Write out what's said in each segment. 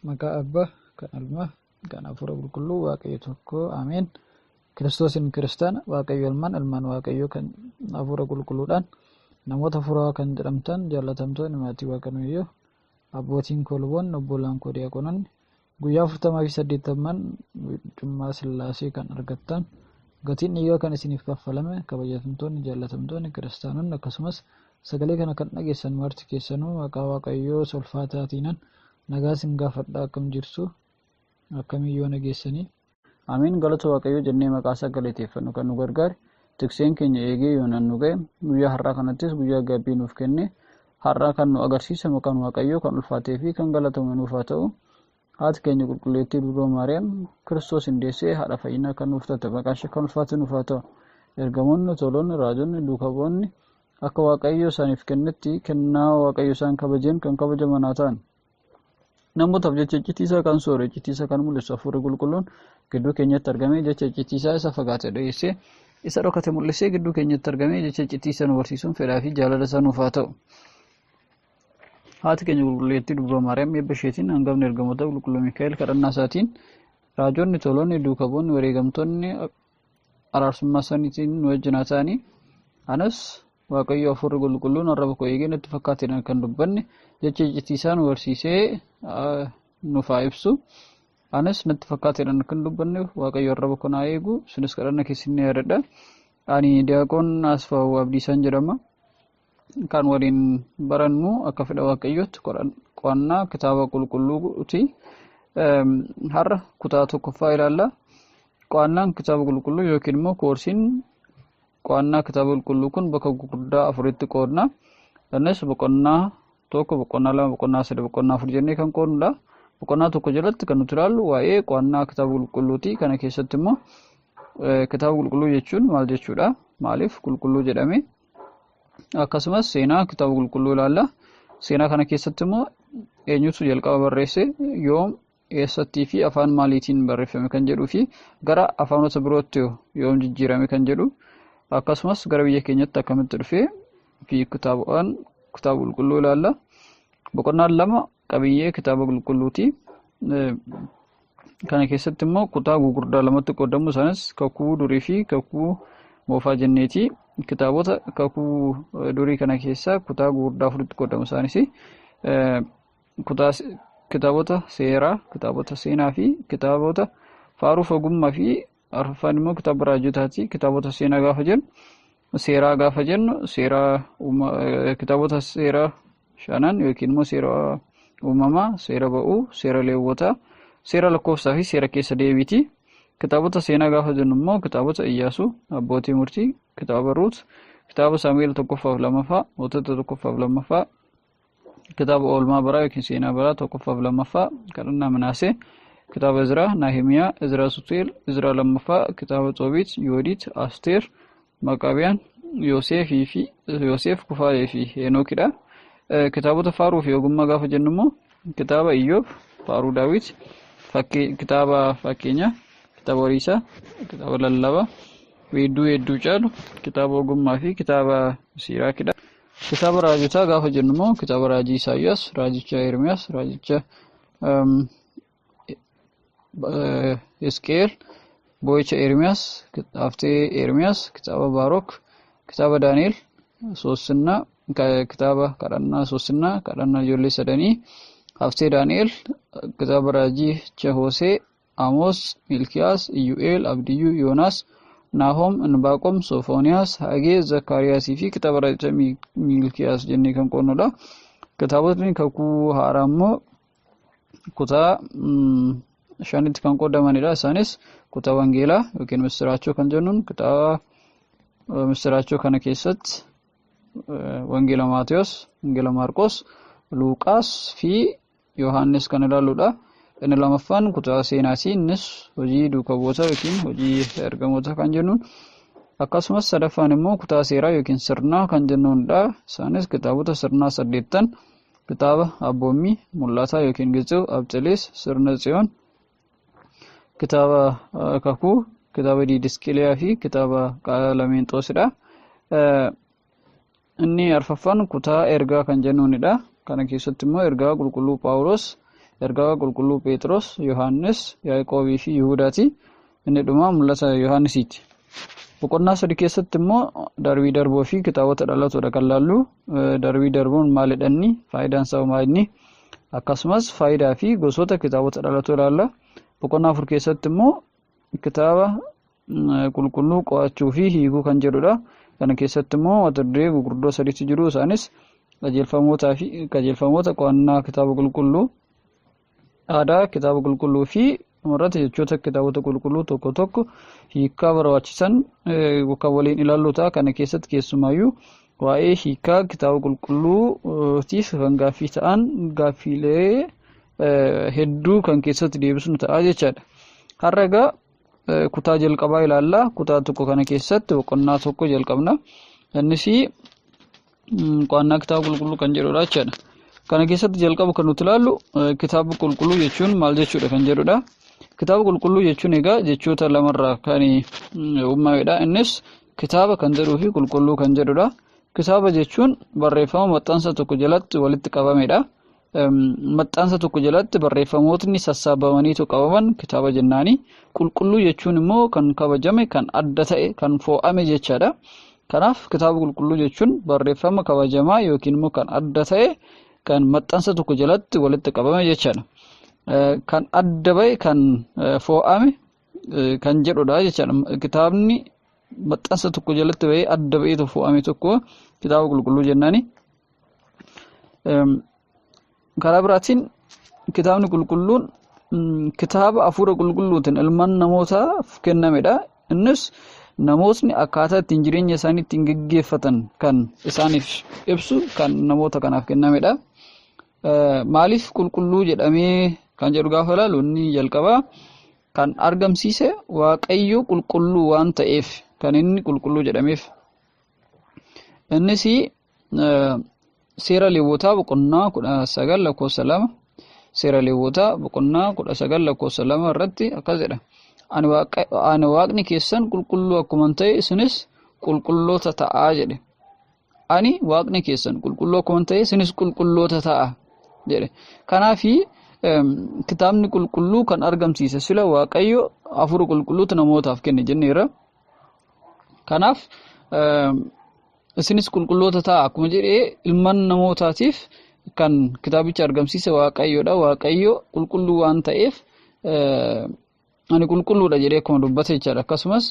Maqaa Abbaa kan Ilmaa kan Hafuura Qulqulluu Waaqayyo tokko Ameen. Kiristoosiin kiristaana Waaqayyo ilmaan ilmaan Waaqayyoo kan Hafuura Qulqulluudhaan namoota hafuuraa kan jedhamtan jaallatamtoonni maatii Waaqayyoo abbootiin koo luboonni obbolaan koo diyaaqonoonni guyyaa 48ffaan cummaa Sillaasee kan argattan gatiin dhiigaa kan isiniif kaffalame kabajamtoonni jaallatamtoonni kiristaanonni akkasumas sagalee kana kan dhageessan marti keessanuu maqaa Waaqayyoo solfaataatiinan nagaa isin gaafadha. Akkam jirtu? Akkamiyyoo nageessanii? Ameen. Galata Waaqayyoo jennee maqaa isaa galateeffannu kan nu gargaare tikseen keenya eegee yoonaan nu ga'e guyyaa har'aa kanattis guyyaa gaabbii nuuf kenne har'aa kan nu agarsiise maqaan Waaqayyoo kan ulfaatee fi kan galatame nuuf haa ta'u. Haati keenya qulqulleettii Dubroo Maariyaam Kiristoos hindeessee haadha fayyinaa kan nuuf taate maqaan ishee kan ulfaate nuuf haa ta'u. Ergamoonni, tolonni, raajonni, duuka bu'oonni akka Waaqayyo isaaniif kennetti kennaa Waaqayyo isaan kabajeen kan kabajaman haa ta'an. Namootaaf jecha iccitii isaa kan soore iccitii isaa kan mul'isu Hafuurri Qulqulluun gidduu keenyatti argamee jecha iccitii isaa isa fagaate dhiyeessee isa dhokate mul'isee gidduu keenyatti argamee jecha iccitii isaa nu barsiisuun fedhaa fi jaalala isaa nuuf haa ta'u. Haati keenya qulqulleettii Dubroo Maariyaam eebba isheetiin hangafni ergamoota qulqulluu Mikaa'el kadhannaa isaatiin raajonni, tolonni, duuka bu'oonni, wareegamtoonni araarsummaa isaaniitiin nu wajjin haa ta'anii. Anas Waaqayyo Hafuurri Qulqulluun arraba koo eegee natti fakkaateen kan dubbanne jecha iccitii isaa nu barsiisee nuuf haa ibsu. Anas natti fakkaateedhaan kan dubbanne Waaqayyo arraba koo naa eegu, isinis kadhanna keessan ni yaadadha. Ani Diyaaqoon Asfaawu Abdiisaan jedhama. Kan waliin barannu akka fedha Waaqayyootti qo'annaa kitaaba qulqulluuti. Har'a kutaa tokkoffaa ilaalla. Qo'annaan kitaaba qulqulluu yookiin immoo koorsiin qo'annaa kitaaba qulqulluu kun bakka gurguddaa afuritti qoodna. Innis boqonnaa 1, boqonnaa 2, boqonnaa 3, boqonnaa 4 jennee kan qoodnudha. Boqonnaa 1 jalatti kan nuti ilaallu waa'ee qo'annaa kitaaba qulqulluuti. Kana keessatti immoo kitaaba qulqulluu jechuun maal jechuudha? Maaliif qulqulluu jedhame? Akkasumas seenaa kitaaba qulqulluu ilaalla. Seenaa kana keessatti immoo eenyutu jalqaba barreesse, yoom, eessattii fi afaan maaliitiin barreeffame kan jedhuu fi gara afaanota birootti yoom jijjiirame kan jedhu, akkasumas gara biyya keenyatti akkamitti dhufee fi kitaabawwan kitaaba qulqulluu ilaalla. Boqonnaan 2 qabiyyee kitaaba qulqulluuti. Kana keessatti immoo kutaa gurguddaa lamatti qoodamu, isaanis kakuu durii fi kakuu moofaa jenneeti. Kitaabota kakuu durii kana keessaa kutaa gurguddaa afuritti qoodamu, isaanis kutaa kitaabota seeraa, kitaabota seenaa fi kitaabota faaruuf ogummaa fi arfaffaan immoo kitaaba raajotaati. Kitaabota seenaa gaafa jennu, seeraa gaafa jennu, seeraa kitaabota seeraa shanan yookiin immoo seera uumamaa, seera ba'uu, seera leewwotaa, seera lakkoofsaa fi seera keessa deebiiti. Kitaabota seenaa gaafa jennu immoo kitaabota Iyyaasuu, Abbootii Murtii, kitaaba Ruut, kitaaba Saamu'eel tokkoffaaf lammaffaa, Mootota tokkoffaaf lammaffaa, kitaaba oolmaa baraa yookiin seenaa baraa tokkoffaaf lammaffaa, kadhannaa Minaasee, kitaaba Izraa, Naahimiyaa, Izraa Sutu'eel, Izraa lammaffaa, kitaaba Xoobiit, Yoodiit, Asteer, Maqaabiyaan, Yoseefii fi Yoseef Kufaalee fi Henookidha. Kitaabota faaruu fi ogummaa gaafa jennu immoo kitaaba Iyyoob, faaruu Daawit, kitaaba fakkeenyaa, kitaaba horiisaa, kitaaba lallabaa, weedduu hedduu caalu, kitaaba ogummaa fi kitaaba Siiraakidha. Kitaaba raajotaa gaafa jennu immoo kitaaba raajii Isaayyaas, raajicha Ermiyaas, raajicha Hisqi'eel, boo'icha Ermiyaas, haftee Ermiyaas, kitaaba Baarok, kitaaba Daani'el, soosinnaa, kitaaba kadhannaa soosinnaa, kadhannaa ijoollee sadanii, haftee Daani'el, kitaaba raajicha Hosee, Amoos, Milkiyaas, Iyyu'eel, Abdiyyuu, Yoonaas, Naahom, Inbaaqom, Sofooniyaas, Hagee, Zakkaariyaasii fi kitaaba raajicha Milkiyaas jennee kan qoonnudha. Kitaabotni kakuu haaraa immoo kutaa shanitti kan qoodamanidha. Isaanis kutaa wangeelaa yookiin missiraachoo kan jennuun kitaaba missiraachoo kana keessatti wangeela Maatewos, wangeela Maarqos, Luuqaas fi Yohaannis kan ilaalludha. Inni lamaffaan kutaa seenaati. Innis hojii duuka bu'ootaa yookiin hojii ergamootaa kan jennuun. Akkasumas sadaffaan immoo kutaa seeraa yookiin sirnaa kan jennuunidha. Isaanis kitaabota sirnaa saddeettan kitaaba abboommii, mul'ataa yookiin gitsuu, abxilees, sirna tsiyoon, kitaaba kakuu, kitaaba diidisqiliyaa fi kitaaba qalameenxoosidha. Inni arfaffaan kutaa ergaa kan jennuunidha. Kana keessatti immoo ergaa qulqulluu Phaawulos, Ergaa Qulqulluu Phexros, Yohaannis, Yaaqoobii fi Yihuudaati. Inni dhumaa mul'ata Yohaannisiiti. Boqonnaa sadi keessatti immoo darbii darboo fi kitaabota dhalatoodha kan laallu. Darbii darboon maalidha inni? Faayidaan isaa maal inni? Akkasumas faayidaa fi gosoota kitaabota dhalatoo ilaalla. Boqonnaa afur keessatti immoo kitaaba qulqulluu qo'achuu fi hiikuu kan jedhudha. Kana keessatti immoo mata duree gurguddoo sadiitu jiru. Isaanis qajeelfamootaa fi qajeelfamoota qo'annaa kitaaba qulqulluu, aadaa kitaaba qulqulluu fi irratti jechoota kitaabota qulqulluu tokko tokko hiikaa barbaachisan kan waliin ilaallu ta'a. Kana keessatti keessumaayyuu waa'ee hiikaa kitaaba qulqulluutiif kan gaaffii ta'an gaaffiilee hedduu kan keessatti deebisnu ta'a jechaadha. Har'a egaa kutaa jalqabaa ilaalla. Kutaa tokko kana keessatti boqonnaa tokko jalqabna. Innis qo'annaa kitaaba qulqulluu kan jedhudha jechaadha. Kana keessatti jalqaba kan nuti ilaallu kitaaba qulqulluu jechuun maal jechuudha kan jedhudha. Kitaaba qulqulluu jechuun egaa jechoota lamarraa kan uumamedha. Innis kitaaba kan jedhuu fi qulqulluu kan jedhudha. Kitaaba jechuun barreeffama maxxansa tokko jalatti walitti qabamedha. Maxxansa tokko jalatti barreeffamootni sassaabamaniitu qabaman kitaaba jennaani. Qulqulluu jechuun immoo kan kabajame, kan adda ta'e, kan fo'ame jechaadha. Kanaaf kitaaba qulqulluu jechuun barreeffama kabajamaa yookiin immoo kan adda ta'e kan maxxansa tokko jalatti walitti qabame jechaadha. Kan adda ba'e, kan fo'ame kan jedhudha jechaadha. Kitaabni maxxansa tokko jalatti ba'ee adda ba'eetu fo'ame tokko kitaaba qulqulluu jennaani. Karaa biraatiin kitaabni qulqulluun kitaaba hafuura qulqulluutiin ilmaan namootaaf kennamedha. Innis namootni akkaataa ittiin jireenya isaanii ittiin geggeeffatan kan isaaniif ibsu kan namoota kanaaf kennamedha. Maaliif qulqulluu jedhamee kan jedhu gaafa ilaalu, inni jalqabaa kan argamsiise Waaqayyo qulqulluu waan ta'eef kan inni qulqulluu jedhameef. Innis Seera Leewwotaa boqonnaa 19 lakkoofsa 2, Seera Leewwotaa boqonnaa 19 lakkoofsa 2 irratti akkas jedha. Ani Waaqni keessan qulqulluu akkuma ta'e isinis qulqulloota ta'aa jedhe. Ani Waaqni keessan qulqulluu akkuma ta'e isinis qulqulloota ta'a jedhe. Kanaafi kitaabni qulqulluu kan argamsiise sila Waaqayyo hafuura qulqulluutu namootaaf kenne jenneerra. Kanaaf isinis qulqulloota ta'a akkuma jedhee ilmaan namootaatiif kan kitaabicha argamsiise Waaqayyoodha. Waaqayyo qulqulluu waan ta'eef ani qulqulluudha jedhee akkuma dubbate jechaadha. Akkasumas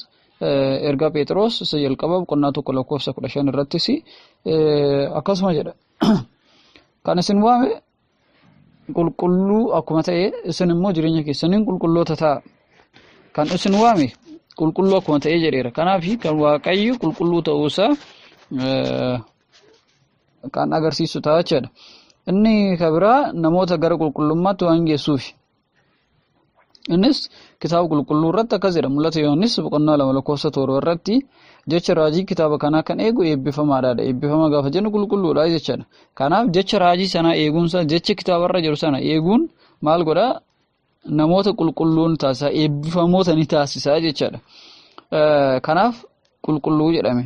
ergaa Phexros isa jalqaba boqonnaa 1 lakkoofsa 15 irrattis akkasuma jedha. Kan isin waame qulqulluu akkuma ta'e isin immoo jireenya keessaniin qulqulloota ta'a. Kan isin waame qulqulluu akkuma ta'e jedheera. Kanaaf kan Waaqayyo qulqulluu ta'uusaa kan agarsiisu ta'a jechaadha. Inni kan biraa namoota gara qulqullummaatti waan geessuufi. Innis kitaaba qulqulluu irratti akkas jedha. Mul'ata Yohaannis boqonnaa 2 lakkoofsa 7 irratti jecha raajii kitaaba kanaa kan eegu eebbifamaadha. Eebbifama gaafa jennu qulqulluudha jechaadha. Kanaaf jecha raajii sanaa eeguunsa, jecha kitaabarra jiru sana eeguun maal godhaa? Namoota qulqulluun taasisa, eebbifamoota ni taasisa jechaadha. Kanaaf qulqulluu jedhame.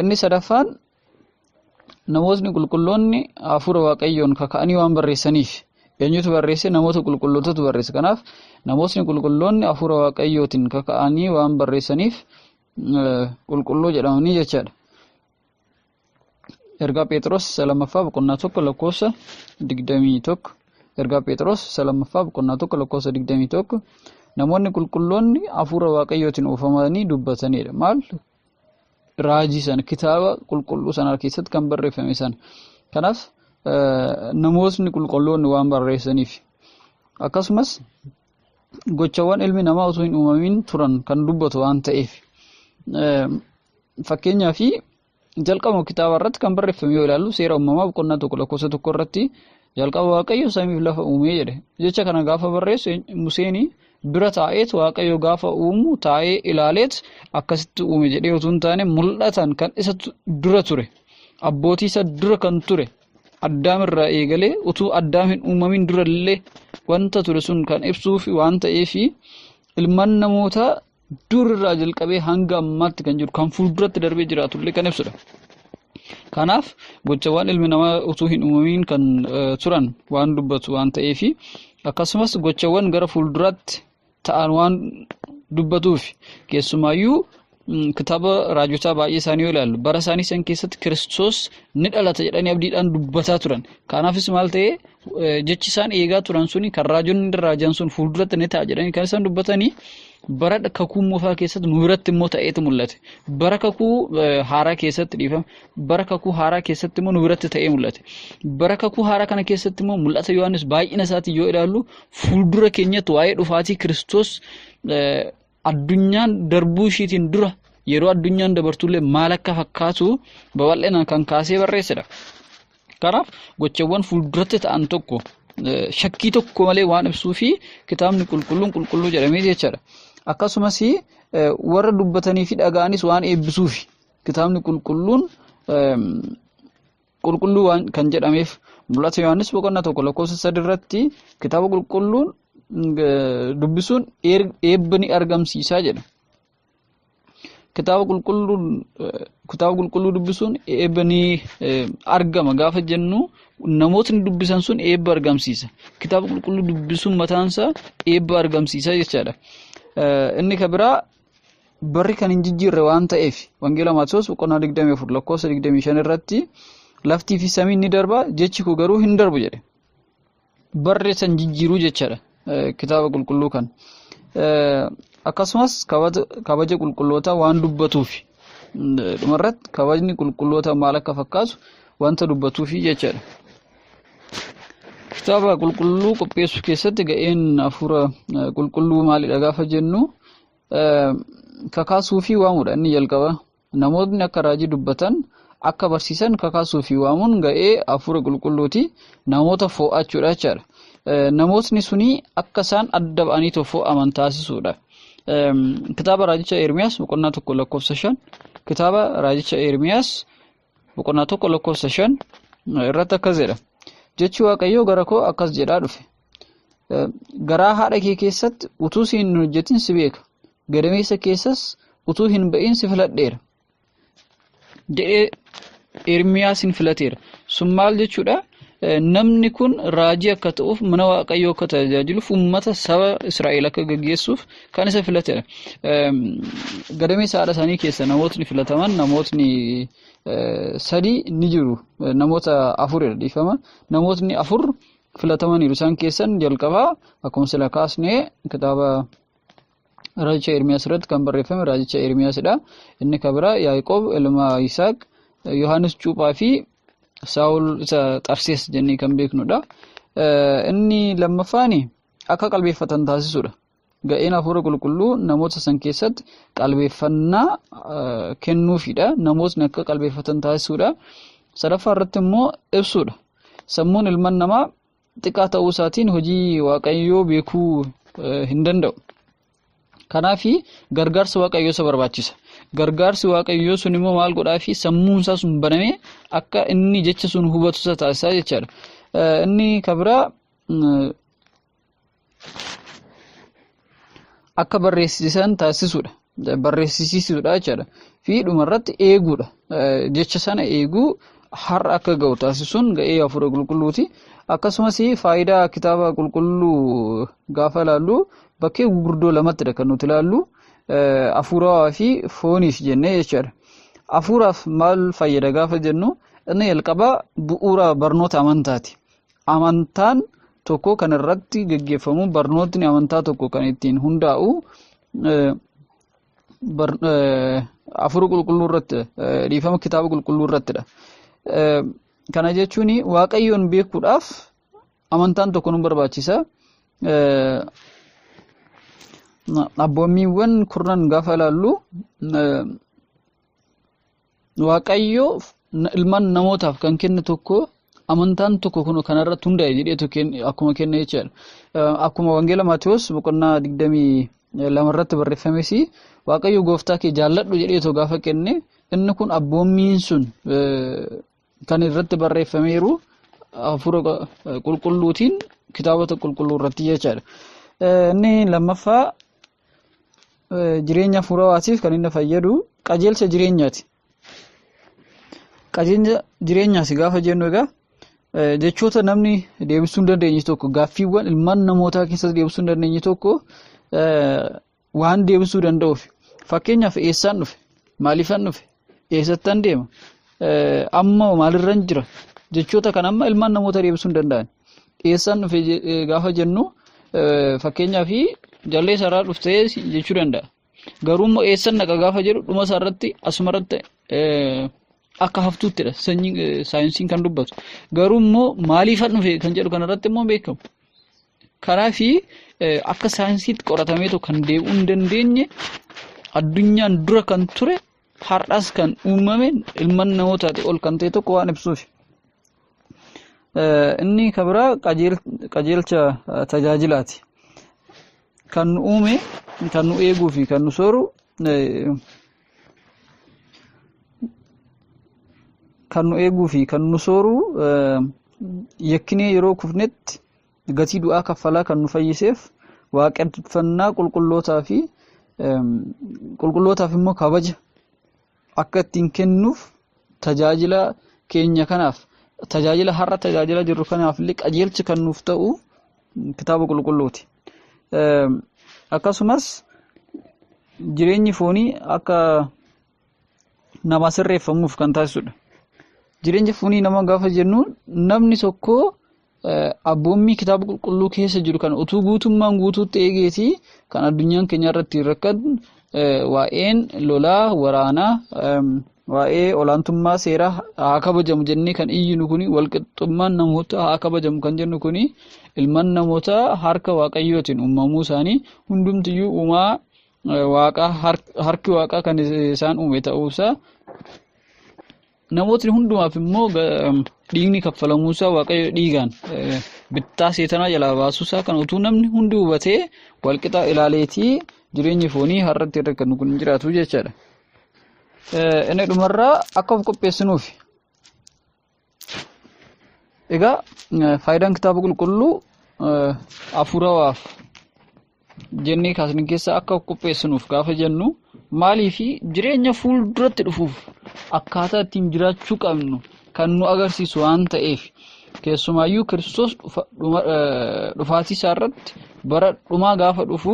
Inni sadaffaan namootni qulqulloonni hafuura Waaqayyoon kaka'anii waan barreessaniif. Eenyutu barreesse? Namoota qulqullootatu barreesse. Kanaaf namootni qulqulloonni hafuura Waaqayyootiin kaka'anii waan barreessaniif qulqulluu jedhamanii jechaadha. Ergaa Phexros isa lammaffaa boqonnaa 1 lakkoofsa 21. Ergaa Phexros isa lammaffaa boqonnaa 1 lakkoofsa 21, namoonni qulqulloonni hafuura Waaqayyootiin oofamanii dubbatanidha. Maal? Raajii sana, kitaaba qulqulluu sana keessatti kan barreeffame sana. Kanaaf namootni qulqulloonni waan barreessaniif, akkasumas gochawwan ilmi namaa osoo hin uumamin turan kan dubbatu waan ta'eef, fakkeenyaaf jalqaba kitaaba irratti kan barreeffame yoo ilaallu, Seera Uumamaa boqonnaa 1 lakkoofsa 1 irratti jalqaba Waaqayyo samiif lafa uumee jedhe. Jecha kana gaafa barreessu Museen bira taa'eet Waaqayyo gaafa uumu taa'ee ilaaleet akkasitti uume jedhee utuu hin taane, mul'atan kan isa dura ture, abbootii isa dura kan ture, Addaam irraa eegalee utuu Addaam hin uumamin durallee wanta ture sun kan ibsuuf waan ta'eef, ilmaan namootaa dur irraa jalqabee hanga ammaatti kan jiru, kan fuulduratti darbee jiraatullee kan ibsudha. Kanaaf gochawwan ilmi namaa utuu hin uumamiin kan turan waan dubbatu waan ta'eefi akkasumas gochawwan gara fuulduraatti ta'an waan dubbatuuf keessumaayyuu kitaaba raajotaa baay'ee isaanii yoo ilaallu bara isaanii san keessatti Kiristoos ni dhalata jedhanii abdiidhaan dubbataa turan. Kanaafis maal ta'e jechi isaan eegaa turan suni kan raajonni raajan sun fuulduratti ni ta'a jedhanii kan isaan dubbatanii bara kakuu moofaa keessatti nu biratti immoo ta'eetu mul'ate. Bara kakuu haaraa keessatti dhiifama. Bara kakuu haaraa keessatti immoo nu biratti ta'ee mul'ate. Bara kakuu haaraa kana keessatti immoo mul'ata Yohaannis baay'ina isaatiin yoo ilaallu fuuldura keenyatti waa'ee dhufaatii Kiristoos addunyaan darbuu ishiitiin dura yeroo addunyaan dabartullee maal akka fakkaatu babal'inaan kan kaasee barreessedha. Kanaaf gochawwan fuulduratti ta'an tokko shakkii tokko malee waan ibsuu fi kitaabni qulqulluun qulqulluu jedhamee jechaadha. Akkasumas warra dubbatanii fi dhaga'anis waan eebbisuufi kitaabni qulqulluun qulqulluu waan kan jedhameef mul'ata Yohaannis boqonnaa 1 lakkoofsa 3 irratti kitaaba qulqulluun dubbisuun eebba ni argamsiisaa jedha. Kitaaba qulqulluu dubbisuun eebba ni argama gaafa jennu namootni dubbisan sun eebba argamsiisa. Kitaaba qulqulluu dubbisuun mataansaa eebba argamsiisa jechaadha. Inni kan biraa barri kan hin jijjiirre waan ta'eef Wangeela Maatewos boqonnaa 24 lakkoofsa 25 irratti laftii fi samiin ni darba jechi koo garuu hin darbu jedhe. Barri san jijjiiruu jechaadha kitaaba qulqulluu kan. Akkasumas kabaja qulqullootaa waan dubbatuuf dhumarratti kabajni qulqullootaa maal akka fakkaatu wanta dubbatuufi jechaadha. Kitaaba qulqulluu qopheessuu keessatti ga'een hafuura qulqulluu maalidha gaafa jennu kakaasuu fi waamuudha inni jalqaba. Namootni akka raajii dubbatan akka barsiisan kakaasuu fi waamuun ga'ee hafuura qulqulluuti. Namoota fo'achuudha jechaadha. Namootni suni akka isaan adda ba'anii fo'aman taasisuudha. Kitaaba raajicha Ermiyaas boqonnaa 1 lakkoofsa 5 kitaaba raajicha Ermiyaas boqonnaa 1 lakkoofsa 5 irratti akkas jedha. Jechi Waaqayyoo gara koo akkas jedhaa dhufe. Garaa haadha kee keessatti utuu si hin hojjetin si beeka. Gadameessa keessas utuu hin ba'in si filadheera. Jedhee Ermiyaasin filateera. Sun maal jechuudha? Namni kun raajii akka ta'uuf mana Waaqayyoo akka tajaajiluuf uummata saba Israa'el akka gaggeessuuf kan isa filatedha. Gadameessa haadha isaanii keessa namootni filataman namootni 3 ni jiru. Namoota 4 dhiifama. Namootni 4 filatamaniiru. Isaan keessan jalqabaa akkuma sila kaasnee kitaaba raajicha Ermiyaas irratti kan barreeffame raajicha Ermiyaasidha. Inni kan biraa Yaaqoob ilma Yisaaq, Yohaannis Cuuphaa fi Saawul isa Xarsees jennee kan beeknudha. Inni lammaffaan akka qalbeeffatan taasisuudha. Ga'een hafuura qulqulluu namoota san keessatti qalbeeffannaa kennuufidha. Namootni akka qalbeeffatan taasisuudha. Sadaffaa irratti immoo ibsuudha. Sammuun ilmaan namaa xiqqaa ta'uu isaatiin hojii Waaqayyoo beekuu hin danda'u. Kanaafi gargaarsi Waaqayyoo isa barbaachisa. Gargaarsi Waaqayyoo sun immoo maal godhaafi sammuun isaa sun banamee akka inni jecha sun hubatu isa taasisaa jechaadha. Inni kan biraa akka barreessisan taasisuudha. Barreessisiisuudha jechaadha. Fi dhumarratti eeguudha. Jecha sana eeguu har'a akka ga'u taasisuun ga'ee hafuura qulqulluuti. Akkasumas faayidaa kitaaba qulqulluu gaafa ilaallu bakkee gurguddoo lamattidha kan nuti ilaallu. Hafuurawaa fi fooniif jennee jechaadha. Hafuuraaf maal fayyada gaafa jennu inni jalqabaa bu'uura barnoota amantaati. Amantaan tokko kan irratti gaggeeffamu barnootni amantaa tokko kan ittiin hundaa'u hafuura qulqulluu irratti dhiifama kitaaba qulqulluu irrattidha. Kana jechuun Waaqayyoon beekuudhaaf amantaan tokko nu barbaachisa. Abboommiiwwan kurnan gaafa ilaallu Waaqayyo ilmaan namootaaf kan kenne tokko amantaan tokko kun kanarratti hundaa'e jedheetu akkuma kenne jechaadha. Akkuma Wangeela Maatewos boqonnaa 22 irratti barreeffames Waaqayyo gooftaa kee jaalladhu jedheetu gaafa kenne inni kun abboommiin sun kan irratti barreeffameeru hafuura qulqulluutiin kitaabota qulqulluu irratti jechaadha. Inni lammaffaa jireenya hafuurawaatiif kan inni fayyadu qajeelcha jireenyaati. Qajeelcha jireenyaas gaafa jennu egaa jechoota namni deebisuu hin dandeenye tokko, gaaffiiwwan ilmaan namootaa keessatti deebisuu hin dandeenye tokko waan deebisuu danda'uuf. Fakkeenyaaf eessaan dhufe? Maaliifan dhufe? Eessattan deema? Amma maalirran jira? Jechoota kana amma ilmaan namootaa deebisuu hin danda'an. Eessaan dhufe gaafa jennu, fakkeenyaaf jallee isaarraa dhuftee jechuu danda'a. Garuu immoo eessan dhaqa gaafa jedhu, dhuma isaarratti asumarratti akka haftuuttidha sanyii saayinsiin kan dubbatu. Garuu immoo maaliifan dhufe kan jedhu kanarratti immoo beekamu. Kanaafi akka saayinsiitti qoratameetu kan deebi'uu hin dandeenye, addunyaan dura kan ture, har'as kan uumame, ilmaan namootaati ol kan ta'e tokko waan ibsuuf. Inni kan biraa qajeelcha tajaajilaati. Kan nu uume, kan nu eeguu fi kan nu sooru, kan nu eeguu fi kan nu sooru, yakkinee yeroo kufnetti gatii du'aa kaffalaa kan nu fayyiseef, waaqeffannaa qulqullootaa fi qulqullootaaf immoo kabaja akka ittiin kennuuf, tajaajila keenya kanaaf, tajaajila har'a tajaajila jirru kanaaf illee qajeelchi kan nuuf ta'u kitaaba qulqulluuti. Akkasumas jireenyi foonii akka nama sirreeffamuuf kan taasisudha. Jireenya foonii nama gaafa jennu, namni tokko abboommii kitaaba qulqulluu keessa jiru kan utuu guutummaan guutuutti eegeeti kan addunyaan keenya irratti rakkatu, waa'een lolaa, waraanaa, waa'ee olaantummaa seeraa haa kabajamu jennee kan iyyinu kuni, walqixxummaan namoota haa kabajamu kan jennu kuni, ilmaan namoota harka Waaqayyootiin uumamuu isaanii, hundumtiyyuu uumaa Waaqaa, harki Waaqaa kan isaan uume ta'uusaa, namootni hundumaaf immoo dhiigni kaffalamuusaa, Waaqayyo dhiigaan bittaa seetanaa jalaa baasuusaa kan utuu namni hundi hubatee walqixa ilaaleetii, jireenyi foonii har'atti irra kan kun jiraatu jechaadha. Inni dhumarraa akka of qopheessinuuf. Egaa faayidaan kitaaba qulqulluu hafuurawaaf jennee kaasne keessa, akka of qopheessinuuf gaafa jennu, maaliifi jireenya fuulduratti dhufuuf akkaataa ittiin jiraachuu qabnu kan nu agarsiisu waan ta'eef, keessumaayyuu Kiristoos dhufaatii isaa irratti bara dhumaa gaafa dhufu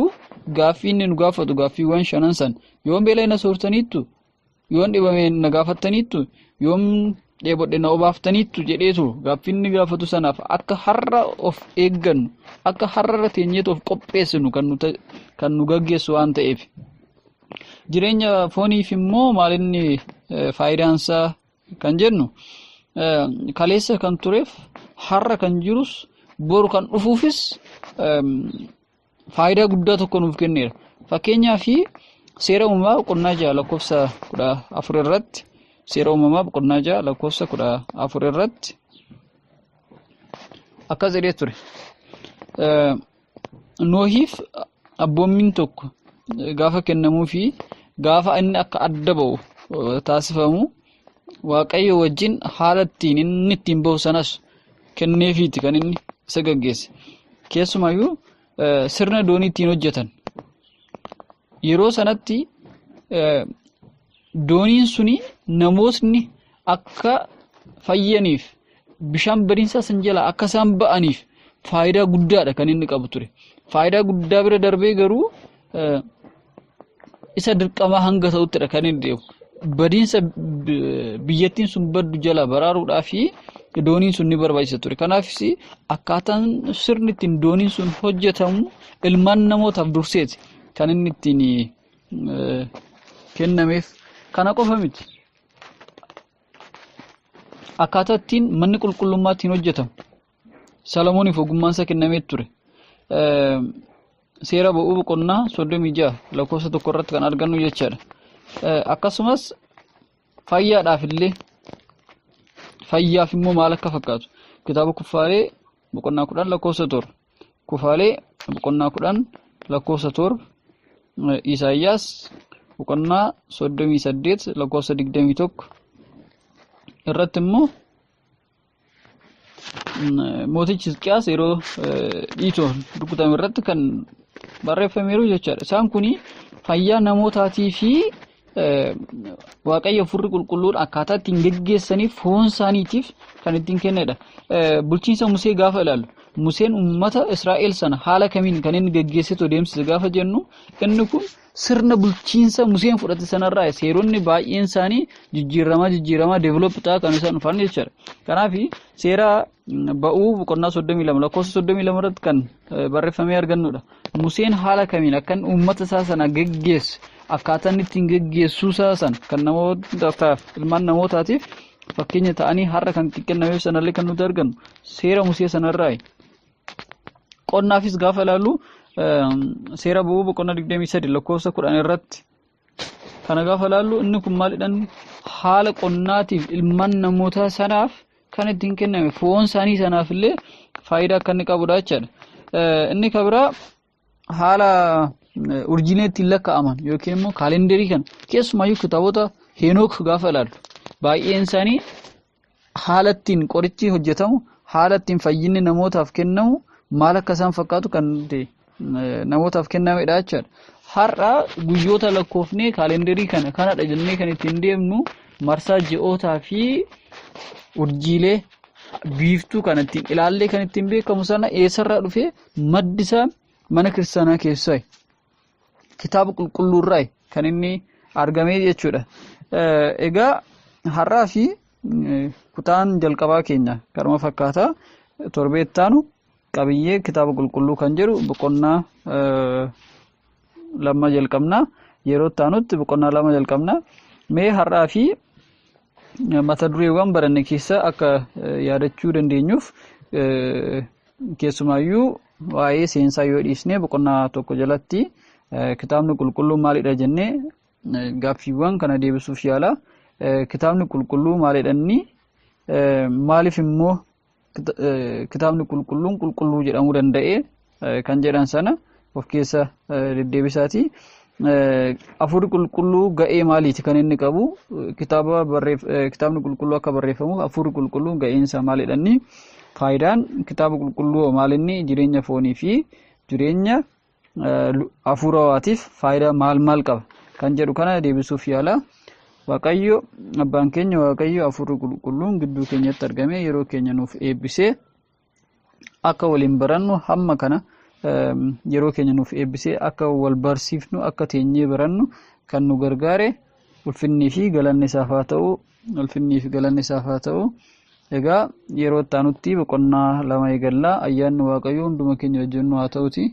gaaffii inni nu gaafatu, gaaffiiwwan shanan san, yoom beela na soortaniittu, yoon dhibame na gaafattaniittu, yoom dheebodhe na obaaftaniittu jedheetu gaaffii inni gaafatu sanaaf akka har'a of eeggannu, akka har'a irra teenyeetu of qopheessinu kan nu gaggeessu waan ta'eef. Jireenya fooniif immoo maalinni faayidaansaa kan jennu, kaleessa kan tureef, har'a kan jirus, boru kan dhufuufis faayidaa guddaa tokko nuuf kenneera. Fakkeenyaaf Seera Uumamaa boqonnaa 6 lakkoofsa 14 irratti, Seera Uumamaa boqonnaa 6 lakkoofsa 14 irratti akkas jedhee ture. Noohiif abboommiin tokko gaafa kennamuu fi gaafa inni akka adda ba'u taasifamu, Waaqayyo wajjin haala ittiin inni ittiin bahu sanas kenneefiiti kan inni isa gaggeesse. Keessumayyuu sirna doonii ittiin hojjetan. Yeroo sanatti dooniin suni namootni akka fayyaniif, bishaan badiinsaa san jalaa akka isaan ba'aniif faayidaa guddaadha kan inni qabu ture. Faayidaa guddaa bira darbee garuu isa dirqamaa hanga ta'uttidha kan inni deemu. Badiinsa biyyattiin sun baddu jala baraaruudhaa fi dooniin sun ni barbaachisa ture. Kanaafis akkaataan sirni ittiin dooniin sun hojjetamu ilmaan namootaaf durseeti kan inni ittiin kennameef. Kana qofa miti. Akkaataa ittiin manni qulqullummaa ittiin hojjetamu Salamooniif ogummaan isaa kennamee ture. Seera Ba'uu boqonnaa 36 lakkoofsa 1 irratti kan argannu jechaadha. Akkasumas fayyaadhaaf illee, fayyaaf immoo maal akka fakkaatu kitaaba Kuffaalee boqonnaa 10 lakkoofsa 7, Kufaalee boqonnaa 10 lakkoofsa 7, Isaayyaas boqonnaa 38 lakkoofsa 21 irratti immoo mootichi Hisqiyaas yeroo dhiitoon rukutame irratti kan barreeffameeru jechaadha. Isaan kun fayyaa namootaatii fi Waaqayyo Hafuurri Qulqulluun akkaataa ittiin geggeessaniif foon isaaniitiif kan ittiin kennedha. Bulchiinsa Musee gaafa ilaallu, Museen uummata Israa'el sana haala kamiin kan inni geggeessitu deemsise gaafa jennu, inni kun sirna bulchiinsa Museen fudhate sanarraa seeronni baay'een isaanii jijjiiramaa jijjiiramaa develop ta'aa kan isaan dhufan jechuudha. Kanaaf seera ba'uu boqonnaa 32 lakkoofsa 32 irratti kan barreeffamee argannudha. Museen haala kamiin akkan uummata isaa sana geggeesse, akkaataa inni ittiin geggeessuu isaa sana kan namootaaf, ilmaan namootaatiif fakkeenya ta'anii har'a kan itti kennameef sanallee kan nuti argannu seera Musee sanarraayi. Qonnaafis gaafa ilaallu, seera ba'uu boqonnaa 23 lakkoofsa 10 irratti kana gaafa ilaallu, inni kun maalidhaan haala qonnaatiif ilmaan namootaa sanaaf kan ittiin kenname, foon isaanii sanaaf illee faayidaa akka inni qabudha jechaadha. Inni kan biraa haala urjiileen ittiin lakkaa'aman yookiin immoo kaalendarii kana, keessumaayyuu kitaabota Heenook gaafa ilaallu, baay'een isaanii haala ittiin qorichi hojjetamu, haala ittiin fayyinni namootaaf kennamu maal akka isaan fakkaatu kan namootaaf kennamedha jechaadha. Har'a guyyoota lakkoofnee kaalendarii kana kanadha jennee kan ittiin deemnu, marsaa ji'ootaa fi urjiilee biiftuu kan ittiin ilaallee kan ittiin beekamu sana eessarraa dhufee? Maddi isaa mana kiristaanaa keessaa kitaaba qulqulluurraa kan inni argamee jechuudha. Egaa har'aa fi kutaan jalqabaa keenya kanuma fakkaata. Torbee ittaanu qabiyyee kitaaba qulqulluu kan jedhu boqonnaa 2 jalqabna. Yeroo ittaanutti boqonnaa 2 jalqabna. Mee har'aa fi mata dureewwan baranne keessa akka yaadachuu dandeenyuuf, keessumaayyuu waa'ee seensaa yoo dhiisne, boqonnaa 1 jalatti kitaabni qulqulluu maalidha jennee gaaffiiwwan kana deebisuuf yaala. Kitaabni qulqulluu maalidha inni? Maaliif immoo kitaabni qulqulluun qulqulluu jedhamuu danda'e kan jedhan sana of keessa deddeebisaati. Hafuurri qulqulluu ga'ee maaliiti kan inni qabu? Kitaaba kitaabni qulqulluu akka barreeffamuuf hafuurri qulqulluun ga'een isaa maalidha inni? Faayidaan kitaaba qulqulluu maal inni? Jireenya foonii fi jireenya hafuurawaatiif faayidaa maal maal qaba kan jedhu kana deebisuuf yaala. Waaqayyo abbaan keenya, Waaqayyo hafuurri qulqulluun gidduu keenyatti argamee yeroo keenya nuuf eebbisee akka waliin barannu, hamma kana yeroo keenya nuuf eebbisee akka wal barsiifnu, akka teenyee barannu kan nu gargaare, ulfinnii fi galanni isaaf haa ta'u. Ulfinnii fi galanni isaaf haa ta'u. Egaa yeroo itti aanutti boqonnaa 2 eegallaa. Ayyaanni Waaqayyoo hunduma keenya wajjin haa ta'uti.